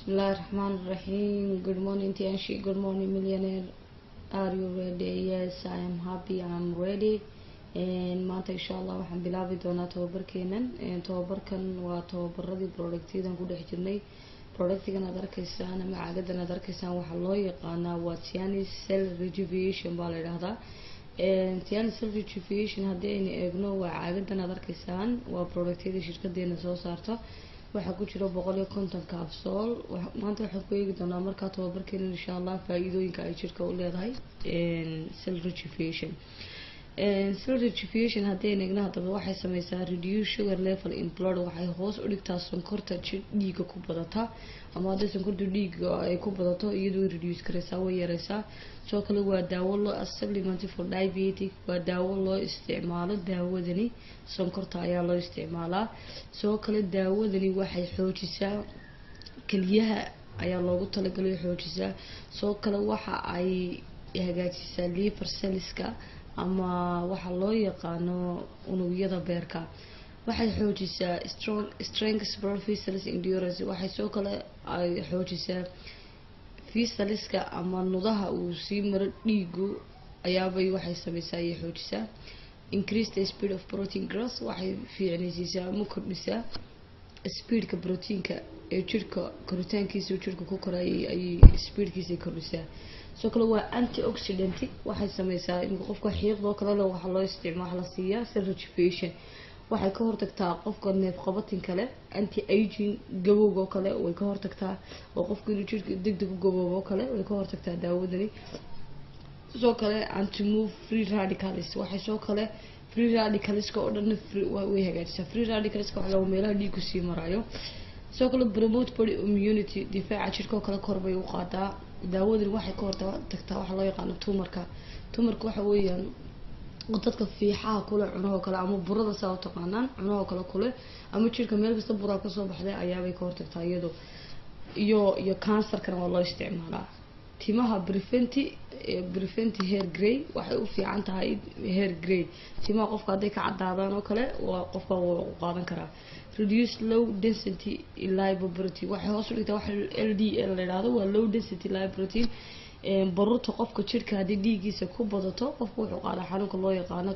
Bismillahir Rahmanir Rahim. Good morning, Tianshi. Good morning, millionaire. Are you ready? Yes, I am happy. I am ready. Maanta, insha Allah, waxaan bilaabi doonaa tababarkeenan. Tababarkan waa tababaradii productyadan ku dhex jirnay. Productigan aad arkaysaan ama caagadan aad arkaysaan waxaa loo yaqaanaa waa Tiani Cell Rejuvenation baa la yidhaahdaa. Tiani Cell Rejuvenation haddii aynu eegno, waa caagadan aad arkaysaan, waa productyadii shirkadeena soo saarto. Waxaa ku jira 150 capsule. Maanta waxaan ku eegi doonaa markaa tababarkeenan, insha Allah, faa-iidooyinka ay jirka u leedahay Cell Rejuvenation. Cell Rejuvenation haddii aynu eegno haddaba, waxay sameysaa reduce sugar level in blood. Waxay hoos u dhigtaa sonkorta jir dhiiga ku badata, ama hadday sonkortu dhiiga ay ku badato, iyadoo way reduce kareysaa, way yareysaa. Sidoo kale waa daawo loo supplement for diabetic, waa daawo loo isticmaalo. Daawadani sonkorta ayaa loo isticmaalaa. Sidoo kale daawadani waxay xoojisaa keliyaha ayaa loogu talagalay xoojisaa. Sidoo kale waxa ay hagaajisaa liver cellska ama waxa loo yaqaano unugyada beerka. Waxay xoojisaa strong strength blood vessels endurance. Waxay sidoo kale ay xoojisaa vesselska ama nudaha uu sii maro dhiigu ayaabay waxay sameysaa ayay xoojisaa. Increase the speed of protein growth. Waxay fiicnaysiisaa ama kordhisaa speedka proteinka ee jirka koritaankiisa uu jirka ku korayay ayay speedkiisa kordhisaa. Sidoo kale waa antioxidant. Waxay sameysaa in qofka xiiqdoo kale le waxaa loo isticmaal, waxa la siiyaa Cell Rejuvenation. Waxay ka hortagtaa qofka neef qabatin kale. Anti aging, gabowga oo kale way ka hortagtaa, oo qofku inuu jirka deg deg u gaboobo oo kale way ka hortagtaa daawadani. Sidoo kale anti move free radicals. Waxay soo kale free radicalska oo dhan way hagaajisaa. Free radicalska waxa lagu meelaha dhiigku sii marayo. Sidoo kale promote body immunity, difaaca jirka oo kale kor bay u qaadaa. Daawadani waxay ka hortagtaa waxa loo yaqaano tumorka. Tumorka waxa weeyaan dadka fiixaha kule cunahoo kale ama burada saa u taqaanaan cunahoo kale kule ama jirka meel kasta buraa kasoo baxday ayaabay ka hortagtaa iyado iyo cancerkana waa loo isticmaalaa. Timaha prevent hair grey. Waxay u fiican tahay hair grey, timaha qofka hadday ka cadaadaan oo kale waa qofka wuu u qaadan karaa. Reduce low density lipoprotein. Waxay hoos u dhigtaa waxa LDL la yidhaahdo, waa low density lipoprotein. Baruurta qofka jirka haddii dhiiggiisa ku badato, qofka wuxuu qaadaa xanuunka loo yaqaano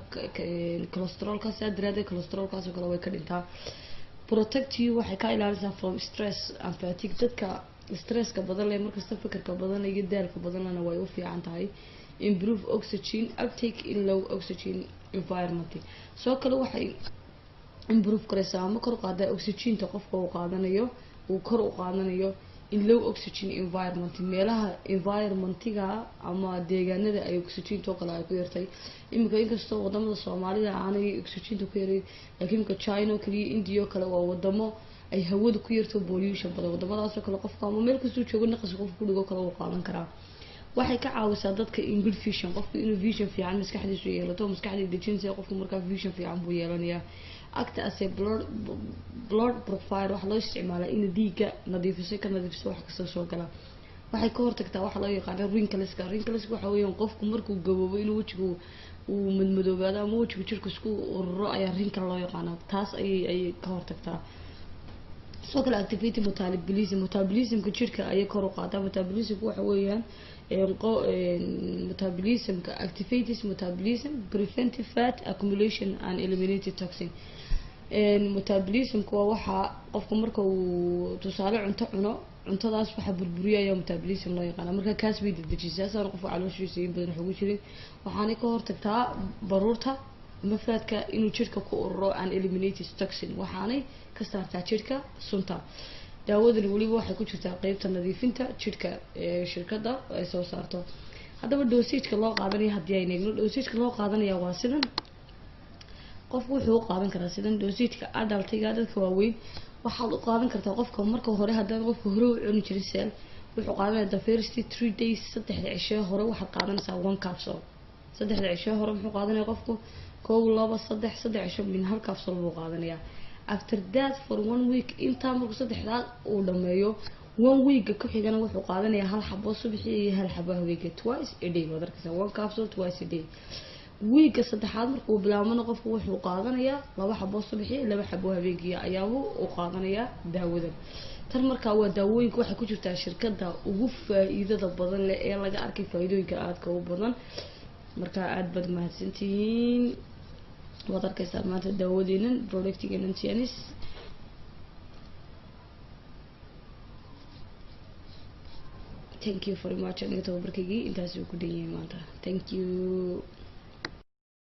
cholesterolka. Saa daraadeed cholesterolkaas oo kale way ka dhintaa. Protect you, waxay ka ilaalisaa from stress and fatigue. Dadka stresska badan leh, markasta fikirka badan iyo daalka badanlena way u fiican tahay. Improve oxygen uptake in low oxygen environment. Sidoo kale waxay improve karaysaa ama kor u qaadaa oxygenta qofka uu qaadanayo, uu kor u qaadanayo in low oxygen environment, meelaha environmentiga ama deegaanada ay oxygenta oo kale ay ku yartay. Iminka inkastoo wadamada Soomaalida aanay oxygenta ku yaray, laakiin iminka China oo kaliya, India oo kale waa wadamo ay hawada ku yarto, pollution badan. Wadamadaasoo kale qofka ama meel kastuu joogo naqaska qofka ku dhigo kale uu qaadan karaa. Waxay ka caawisaa dadka in good vision, qofka inuu vision fiican maskaxdiisu yeelato, maskaxdii dejinaysa, qofku markaa vision fiican buu yeelanayaa. Act as a blood purifier. Waxaa loo isticmaalaa in dhiigga nadiifiso, ka nadiifiso wax kasta soo gala. Waxay ka hortagtaa waxa loo yaqaano wrinkleska. Wrinkleska waxa weeyaan qofku markuu gaboobo inuu wejigu uu madmadoobaado ama wejigu jirku isku ururo ayaa wrinkle loo yaqaana. Taas ayay ka hortagtaa. Sidoo kale activity metabolism, metabolismka jirka ayay kor u qaadaa. Metabolismka waxa weeyaan metabolismka activates metabolism, preventive fat accumulation and eliminated toxin. Metabolismka waa waxaa qofku marka uu tusaale cunto cuno, cuntadaas waxa burburiya ayaa metabolism loo yaqaana. Marka kaas bay dedejisaa, saan qofka calooshiisa in badan wax ugu jirin. Waxaanay ka hortagtaa baruurta ama fatka inuu jirka ku ururo and eliminated toxin. Waxaanay ka saartaa jirka sunta. Daawadani weliba waxay ku jirtaa qeybta nadiifinta jirka ee shirkadda ay soo saarto. Haddaba dosageka loo qaadanaya haddii aynu eegno, dosageka loo qaadanaya waa sidan. Qofku wuxuu u qaadan karaa sidan. Dosageka adultiga, dadka waaweyn, waxaad u qaadan kartaa qofka marka hore, haddaan qofka hore u cuni jirin Cell, wuxuu qaadanaya the first 3 days, saddexda cishe hore waxaad qaadanaysaa one capsule. Saddexda cishe hore muxuu qaadanaya qofku? Kow, laba, saddex, saddex cisho min hal capsule buu qaadanayaa. After that, for one week, intaa markuu saddexdaa uu dhameeyo, one weeka ku xigana wuxuu qaadanayaa hal xabo subaxii iyo hal xabo habeenkii, twice a day. Waad arkaysaa, one capsule twice a day. Wiigga saddexaad markuu bilaabmana, qofku wuxuu qaadanayaa 2 xabo subaxii, 2 xabo habeenkii ayaabuu u qaadanayaa daawadan. Tan markaa waa daawooyinka waxay ku jirtaa shirkadda ugu faa-iidada badan leh ee laga arkay faa-iidooyinka aadka u badan. Markaa aada baad mahadsantihiin. Waad arkeysaa maanta daawadeenan, productigeenan Tiens. Thank you very much. Aniga tababarkaygii intaasuu ku dhan yahay maanta. Thank you.